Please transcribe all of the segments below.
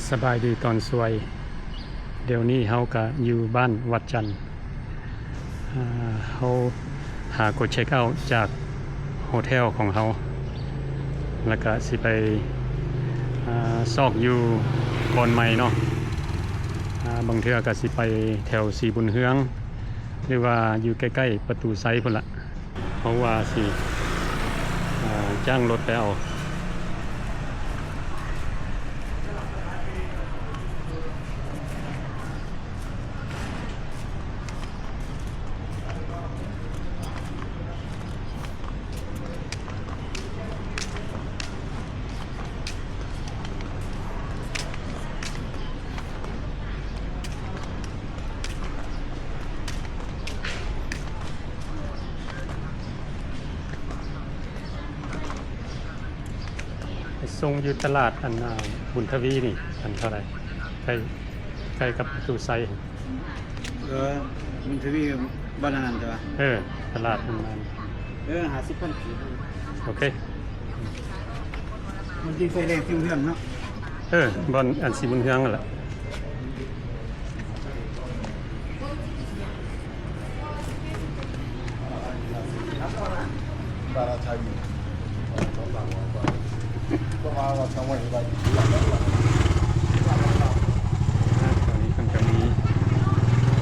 ສະບາຍດີຕອນສວຍ. ດຽວນີ້ເຮົາກະຢູ່ບ້ານວັດຈັນ. ອາ ເຮົາຫາກົດເຊັກເອົາຈາກໂຮເທວຂອງເຮົາ ແລ້ວກະຊິໄປ ອາ ຊອກຢູ່ບ່ອນໃໝ່ເນາະ. ອາ ບາງເທື່ອກະຊິໄປແຖວສີບຸນເຮືອງ ຫຼືວ່າຢູ່ໃກ້ໆປະຕູໄຊພຸ້ນລະ. ເພາະວ່າຊິ ເອີ ຈ້າງລົດໄປເອົາ. ໄປສົ່ງຢູ່ຕະຫຼາດອັນ ອາ ບຸນທະວີນີ້ ອັນເທົ່າໃດ? ໃກ້ ໃກ້ກັບປະຕູໄຊ. ເອີ ບຸນທະວີ ບ້ານອັນນັ້ນຕົວະ? ເອີ ຕະຫຼາດອັນນັ້ນ. ເອີ ຫ້າສິບພັນກີບ. ໂອເຄ. ມັນຊິໄຟແດງທີ່ເຮືອນເນາະ. ເອີ ບ່ອນອັນສີບຸນເຮືອງຫັ້ນລະ. ແຖວນີ້ເພິ່ນກະມີ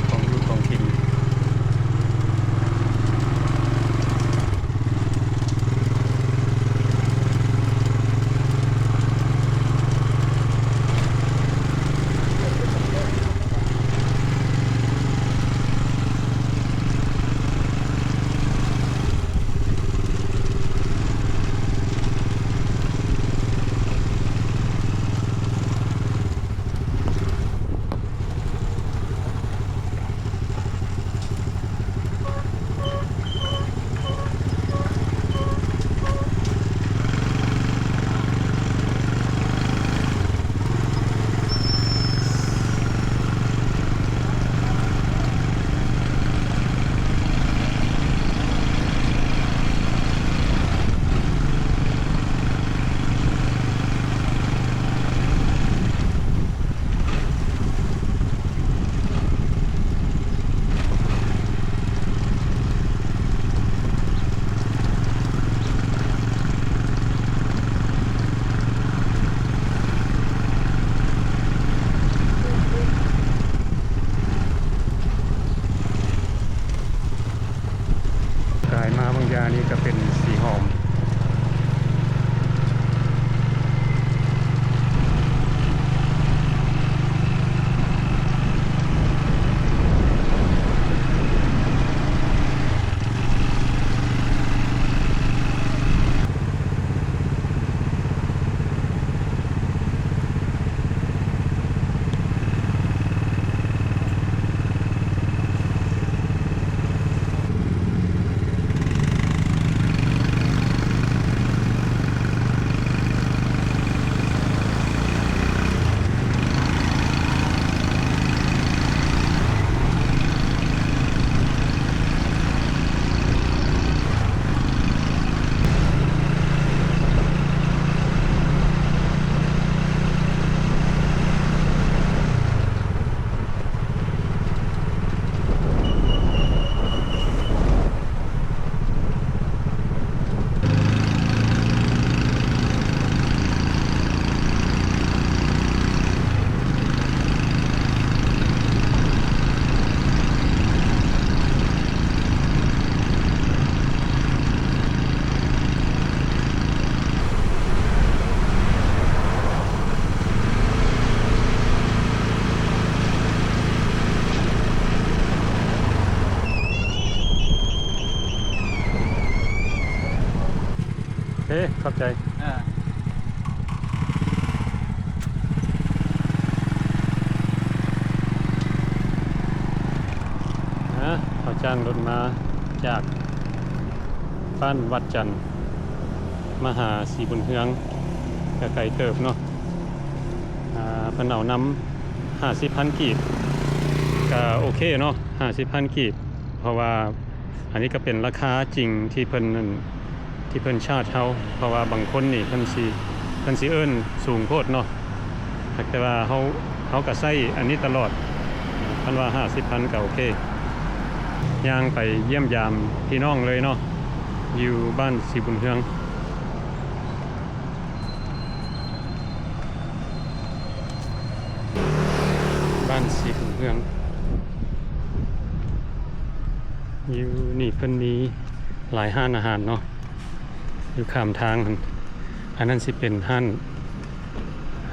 ຂອງຢູ່ຂອງກິນ. ກາຍມາບາງຢ່າງນີ້ກະເປັນສີຫອມ. ເອີ ຂອບໃຈ. ອາ ເຮົາຈ້າງລົດມາຈາກບ້ານວັດຈັນ ມາຫາສີບຸນເຮືອງ ກະໄກເຕີບເນາະ. ອາ ເພິ່ນເອົານຳຫ້າສິບພັນກີບ ກະໂອເຄເນາະ ຫ້າສິບພັນກີບ ເພາະວ່າ ອັນນີ້ກະເປັນລາຄາຈິງທີ່ເພິ່ນ ທີ່ເພິ່ນຊາດເຮົາ ເພາະວ່າບາງຄົນນີ້ເພິ່ນຊິ ເພິ່ນຊິເອີ້ນສູງໂພດເນາະ. ແຕ່ວ່າເຮົາ ເຮົາກໍໃຊ້ອັນນີ້ຕະຫຼອດ ຄັນວ່າຫ້າສິບພັນກໍໂອເຄ. ຍ່າງໄປຢ້ຽມຢາມພີ່ນ້ອງເລີຍເນາະ ຢູ່ບ້ານສີບຸນເຮືອງ. ບ້ານສີບຸນເຮືອງ ຢູ່ນີ້ເພິ່ນມີຫຼາຍຮ້ານອາຫານເນາະ ຢູ່ຂ້າມທາງຫັ້ນ. ອັນນັ້ນຊິເປັນຮ້ານ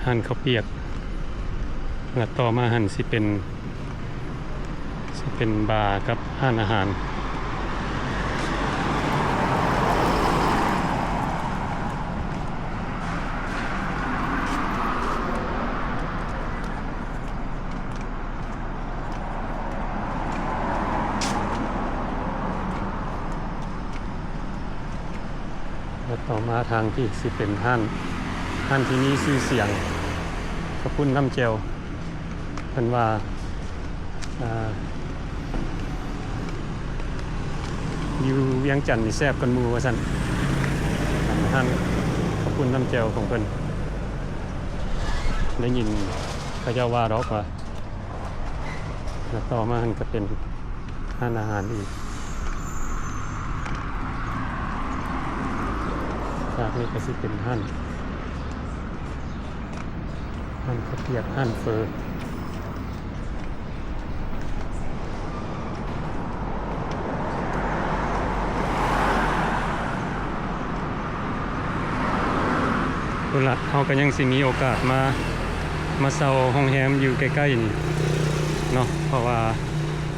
ຮ້ານເຂົ້າປຽກ ແລະ ຕໍ່ມາຫັ້ນຊິເປັນ ຊິເປັນບາກັບຮ້ານອາຫານ. ແລະ ຕໍ່ມາທາງທີ່ຊິເປັນຮ້ານ ຮ້ານທີ່ມີຊື່ສຽງ ເຂົ້າປຸ້ນນ້ຳແຈ່ວ. ເພິ່ນວ່າ ອ່າ ຢູ່ວຽງຈັນນີ້ແຊບກວ່າໝູ່ວ່າຊັ້ນ ອັນຮ້ານເຂົ້າປຸ້ນນ້ຳແຈ່ວຂອງເພິ່ນ ໄດ້ຍິນເຂົາເຈົ້າວ່າດອກວ່າ. ແລ້ວຕໍ່ມາຫັ້ນກໍເປັນຮ້ານອາຫານອີກ ຈາກນີ້ກໍຊິເປັນຮ້ານ ຮ້ານເຂົ້າປຽກ ຮ້ານເຝີ. ພຸ້ນລະ ເຮົາກໍຍັງຊິມີໂອກາດມາ ມາເຊົ່າໂຮງແຮມຢູ່ໃກ້ໆນີ້ເນາະ ເພາະວ່າ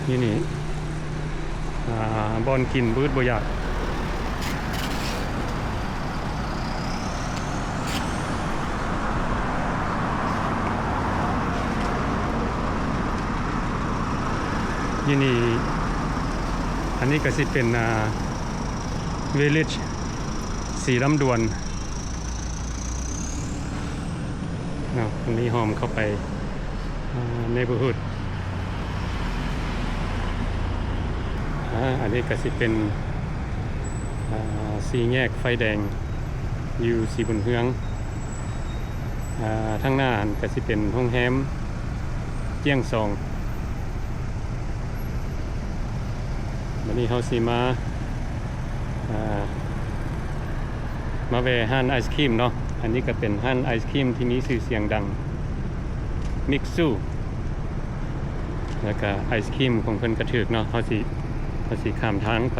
ຢູ່ນີ້ ອ່າ ບ່ອນກິນບໍ່ອຶດບໍ່ຢາກ. ຢູ່ນີ້ ອັນນີ້ກໍຊິເປັນ ອ່າ Village ສີລຳດວນເນາະ ອັນນີ້ອ້ອມເຂົ້າໄປ ອ່າ Neighborhood. ອາ ອັນນີ້ກໍຊິເປັນ ອ່າ ສີ່ແຍກໄຟແດງ ຢູ່ສີບຸນເຮືອງ. ອ່າ ທາງໜ້າຫັ້ນກໍຊິເປັນໂຮງແຮມຈຽງຊອງ. ບັດນີ້ເຮົາຊິມາ ອ່າ ມາແວ່ຮ້ານໄອສຄຣີມເນາະ. ອັນນີ້ກໍເປັນຮ້ານໄອສຄຣີມທີ່ມີຊື່ສຽງດັງ ມິກຊູ ແລ້ວກະໄອສຄຣີມຂອງເພິ່ນກະຖືກເນາະ. ເຮົາຊິ ເຮົາຊິຂ້າມທາງໄປ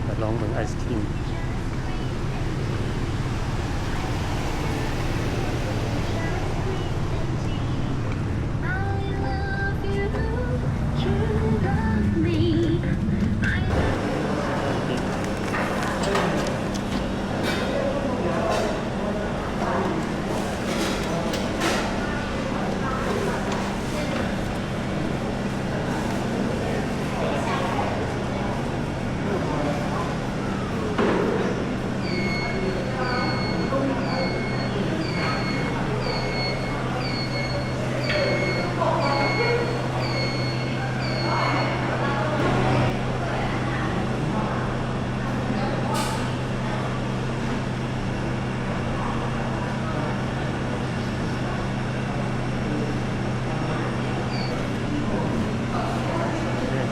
ໄປລອງເບິ່ງໄອສຄຣີມ.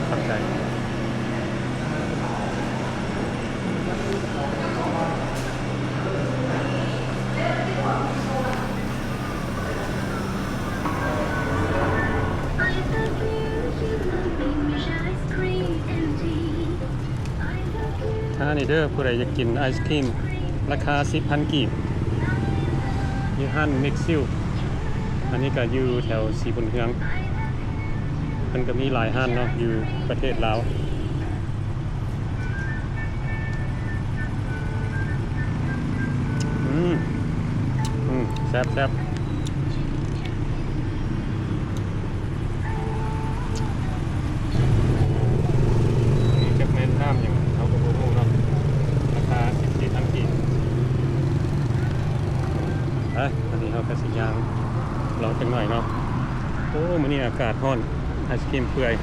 ຂອບໃຈ. ອ່າ ນີ້ເດີ ຜູ້ໃດຢາກກິນໄອສຄຣີມລາຄາສິບພັນກີບ ຢູ່ຮ້ານມິກຊິວ. ອັນນີ້ກໍຢູ່ແຖວສີບຸນເຮືອງ ເພິ່ນກໍມີຫຼາຍຮ້ານເນາະ ຢູ່ປະເທດລາວ. ອືມ ອືມ ແຊບໆ. ນີ້ຈັກແມ່ນນ້ຳຫຍັງ ເຮົາກໍບໍ່ຮູ້ເນາະ. ລາຄາສິບສີ່ພັນກີບ. ໄປ ອັນນີ້ເຮົາກໍຊິຍ່າງເລາະຈັກໜ້ອຍເນາະ. ໂອ້ ມື້ນີ້ອາກາດຮ້ອນ ໄອສຄຣີມເປື່ອຍ.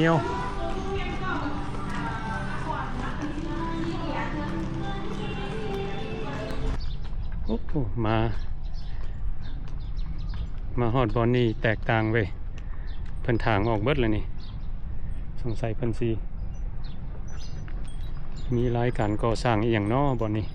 ຍ່ຽວ. ໂອ້ ມາ ມາຮອດບ່ອນນີ້ແຕກຕ່າງເວີຍ. ເພິ່ນຖາງອອກເບິດແລ້ວນີ້. ສົງໄສເພິ່ນຊິມີລາຍການກໍ່ສ້າງອີ່ຫຍັງເນາະບ່ອນນີ້.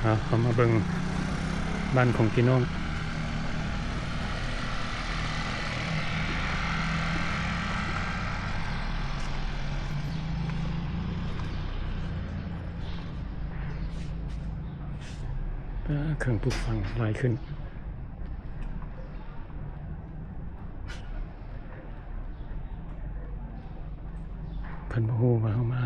ເອົາ ເຂົ້າມາເບິ່ງບ້ານຂອງພີ່ນ້ອງ. ເຄື່ອງປູກຝັງຫຼາຍຂຶ້ນ. ເພິ່ນບໍ່ຮູ້ວ່າເຮົາມາ.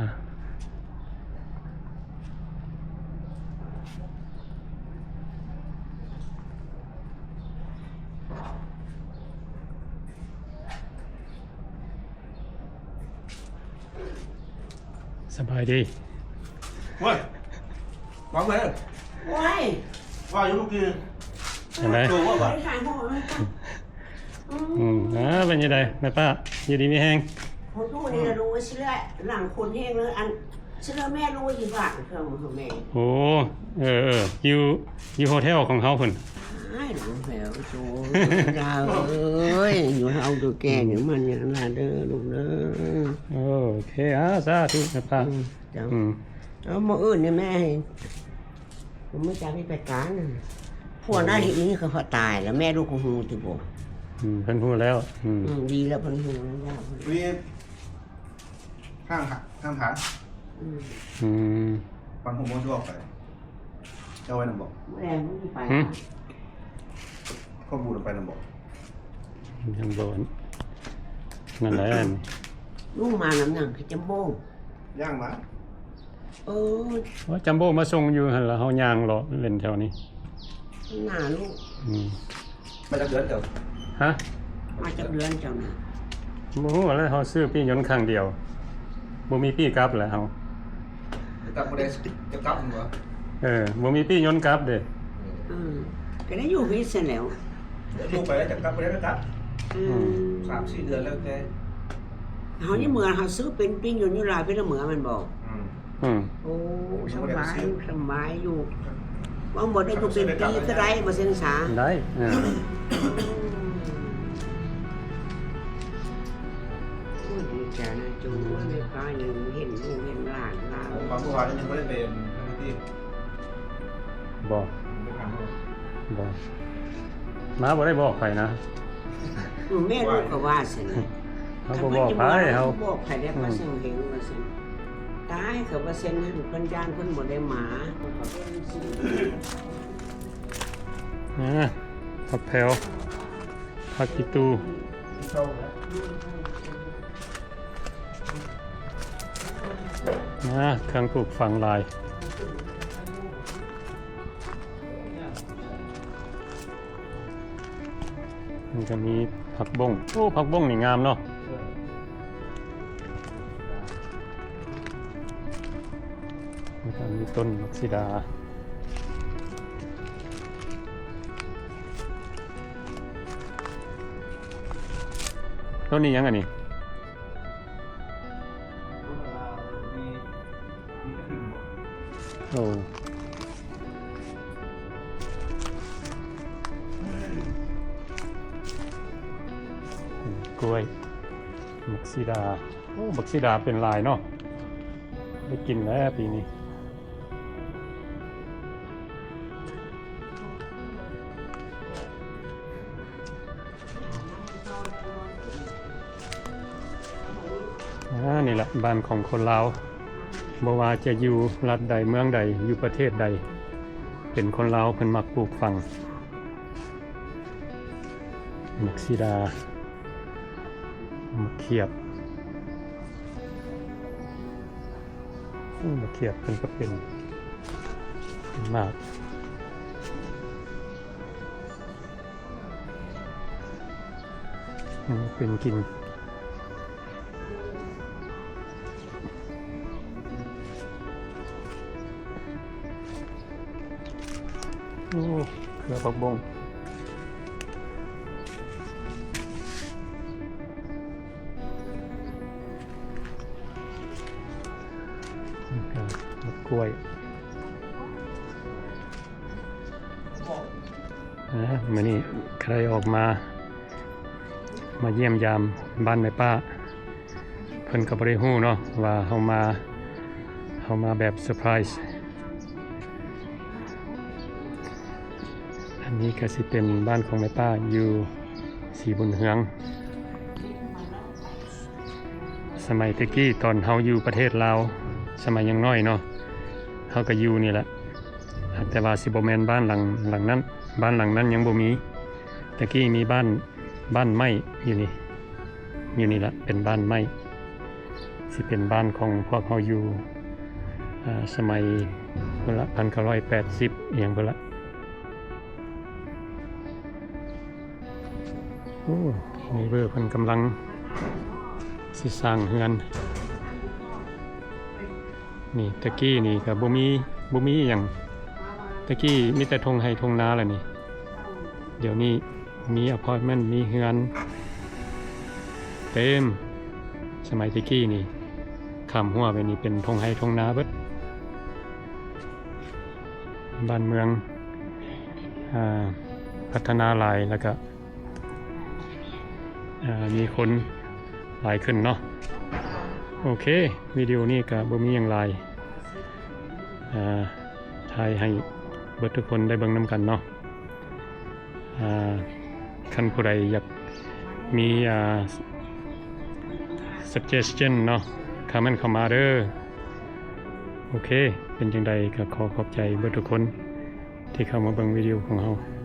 ສະບາຍດີ. ໂອ້ຍ ມາເວີຍ. ໂອ້ຍ ວ່າຢູ່ລູກກີ້. ຈັ່ງໃດ? ໂຕວ່າ ໄປຖ່າຍຮູບ. ອືມ ອືມ ອ່າ ເປັນຈັ່ງໃດແມ່ປ້າ? ຢູ່ດີມີແຮງ. ໂອ້ ນີ້ລະລູກເອີຍ ຊິເຫຼືອຫຼັງຄົນແຮງເລີຍ. ອັນ ຊິເຫຼືອແມ່ລູກຢູ່ບ້ານເຄື່ອງຂອງແມ່. ໂອ້ ເອີໆ ຢູ່ ຢູ່ໂຮເທວຂອງເຮົາພຸ້ນ. ອ້າຍ ໂຮເທວ ໂຕ ດາວເອີຍ ຢູ່ເຮົາໂຕແກ່ນີ້ມັນຫຍັງລະເດີລູກເດີ. ໂອເຄ ອ່າ ສາທຸແມ່ປ້າ. ອືມ ເຈົ້າ. ອືມ ເອົາ ມື້ອື່ນນີ້ແມ່ໃຫ້ ບໍ່ຮູ້ຈັກວິໄປການ. ຜົວນາລິນີ້ກໍພໍຕາຍແລ້ວ ແມ່ລູກກໍຮູ້ຕິບໍ່? ອືມ ເພິ່ນຮູ້ແລ້ວ. ອືມ ອືມ ດີແລ້ວ ເພິ່ນຮູ້ແລ້ວ. ນີ້ ທາງ ທາງຖານ. ອືມ ອືມ ປັນຫົວມັນຊິອອກໄປ ເຈົ້າໄວ້ນຳບໍ່? ແມ່ນ ມັນຊິໄປ. ຫືມ ຂອບບຸນໄປນຳບໍ່? ຍັງບໍ່ ນັ້ນແຫຼະ. ລູກມານຳຫຍັງ? ຄືຈຳໂບ້ ຍ່າງມາ. ເອີ ໂອ້ຍ ຈຳໂບ້ມາສົ່ງຢູ່ຫັ້ນລະ ເຮົາຍ່າງເລາະຫຼິ້ນແຖວນີ້. ໜ້າລູກ. ອືມ ມາຈັກເດືອນເຈົ້າ? ຮະ? ມາຈັກເດືອນເຈົ້ານະ? ບໍ່ຮູ້ແຫຼະ ເຮົາຊື້ປີ້ຍົນຄັ້ງດຽວ ບໍ່ມີປີ້ກັບແຫຼະເຮົາ. ຈະກັບບໍ່ໄດ້ ຈະກັບບໍ່? ເອີ ບໍ່ມີປີ້ຍົນກັບເດ້. ເອີ ກໍໄດ້ຢູ່ພີ້ຊັ້ນແຫຼ້ວ. ເດີນລົງໄປແລ້ວຈະກັບບໍ່ໄດ້ກໍກັບ. ອືມ ອືມ ສາມສີ່ເດືອນແລ້ວແຕ່. ເຮົານີ້ເມື່ອເຮົາຊື້ເປັນປີ້ຍົນຢູ່ລາວ ເປັນລະເມືອແມ່ນບໍ່? ອືມ ອືມ ໂອ້ ສະບາຍ ສະບາຍຢູ່. ວ່າບໍ່ໄດ້ຢູ່ເປັນປີກໍໄດ້ ບໍ່ເຊັນສາ. ໄດ້ ເອີ ໂອ້ຍ ດີໃຈນະ ຈົນວ່າແມ່ປ້າຍັງເຫັນລູກເຫັນຫຼານລາວ. ບາງຜູ້ວ່າຍັງບໍ່ໄດ້ໄປອັນນັ້ນຕິ. ບໍ່ ບໍ່ ມາບໍ່ໄດ້ບອກໃຜນະ. ເອີ ແມ່ລູກກໍວ່າຊັ້ນ. ເຮົາບໍ່ບອກໃຜ ເຮົາບໍ່ບອກໃຜໄດ້. ອືມ ວ່າຊັ້ນເຫັນວ່າຊັ້ນ. ຕາຍ ເຂົາວ່າຊັ້ນນັ້ນ ເພິ່ນຢ້ານເພິ່ນບໍ່ໄດ້ມາ. ອ່າ ຜັກແພ້ວ ຜັກອີ່ຕູ່. ອ່າ ເຄື່ອງປູກຝັງຫຼາຍ. ມັນກໍມີຜັກບົ້ງ. ໂອ້ ຜັກບົ້ງນີ້ງາມເນາະ. ແລ້ວກໍມີຕົ້ນໝາກສີດາ. ຕົ້ນນີ້ຫຍັງອັນນີ້? ໂອ້ ກ້ວຍ ໝາກສີດາ. ໂອ້ ໝາກສີດາເປັນຫຼາຍເນາະ ໄດ້ກິນແລ້ວປີນີ້. ອ່າ ນີ້ລະ ບ້ານຂອງຄົນລາວ ບໍ່ວ່າຈະຢູ່ລັດໃດ ເມືອງໃດ ຢູ່ປະເທດໃດ ເປັນຄົນລາວເພິ່ນມັກປູກຝັງ ໝາກສີດາ ໝາກຂຽບ. ໂອ້ ໝາກຂຽບເພິ່ນກໍເປັນ ເປັນໝາກ. ເປັນກິນ. ໂອ້ ເຂືອຜັກບົ້ງ ແລ້ວກໍໝາກກ້ວຍ. ອາ ມື້ນີ້ໃຄ່ອອກມາ ມາຢ້ຽມຢາມບ້ານແມ່ປ້າ. ເພິ່ນກໍບໍ່ໄດ້ຮູ້ເນາະວ່າເຮົາມາ ເຮົາມາແບບເຊີໄພຣສ໌. ອັນນີ້ກໍຊິເປັນບ້ານຂອງແມ່ປ້າຢູ່ສີບຸນເຮືອງ. ສະໄໝແຕ່ກີ້ຕອນເຮົາຢູ່ປະເທດລາວ ສະໄໝຍັງນ້ອຍເນາະ ເຮົາກໍຢູ່ນີ້ແຫຼະ ແຕ່ວ່າຊິບໍ່ແມ່ນບ້ານຫຼັງ ຫຼັງນັ້ນ ບ້ານຫຼັງນັ້ນຍັງບໍ່ມີ. ແຕ່ກີ້ມີບ້ານ ບ້ານໄມ້ຢູ່ນີ້ ຢູ່ນີ້ລະ ເປັນບ້ານໄມ້ ຊິເປັນບ້ານຂອງພວກເຮົາຢູ່ ອາ ສະໄໝພຸ້ນລະ ພັນເກົ້າຮ້ອຍແປດສິບ ອີ່ຫຍັງພຸ້ນລະ. ໂອ້ ເນເບີເພິ່ນກຳລັງຊິສ້າງເຮືອນ. ນີ້ ແຕ່ກີ້ນີ້ກໍບໍ່ມີ ບໍ່ມີອີ່ຫຍັງ ແຕ່ກີ້ມີແຕ່ທົ່ງໄຮ່ທົ່ງນາລະນີ້. ດຽວນີ້ມີອາພາດເມັນ ມີເຮືອນເຕັມ. ສະໄໝແຕ່ກີ້ນີ້ ຂ້າມຮົ້ວໄປນີ້ເປັນທົ່ງໄຮ່ທົ່ງນາເບິດ. ບ້ານເມືອງ ອາ ພັດທະນາຫຼາຍ ແລ້ວກະ ອາ ມີຄົນຫຼາຍຂຶ້ນເນາະ. ໂອເຄ ວິດີໂອນີ້ກະບໍ່ມີຫຍັງຫຼາຍ ອາ ຖ່າຍໃຫ້ເບິດທຸກຄົນໄດ້ເບິ່ງນຳກັນເນາະ. ອາ ຄັນຜູ້ໃດຢາກມີ ອາ suggestion ເນາະ ຄອມເມັນເຂົ້າມາເດີ. ໂອເຄ ເປັນຈັ່ງໃດກໍຂໍຂອບໃຈເບິດທຸກຄົນທີ່ເຂົ້າມາເບິ່ງວິດີໂອຂອງເຮົາ.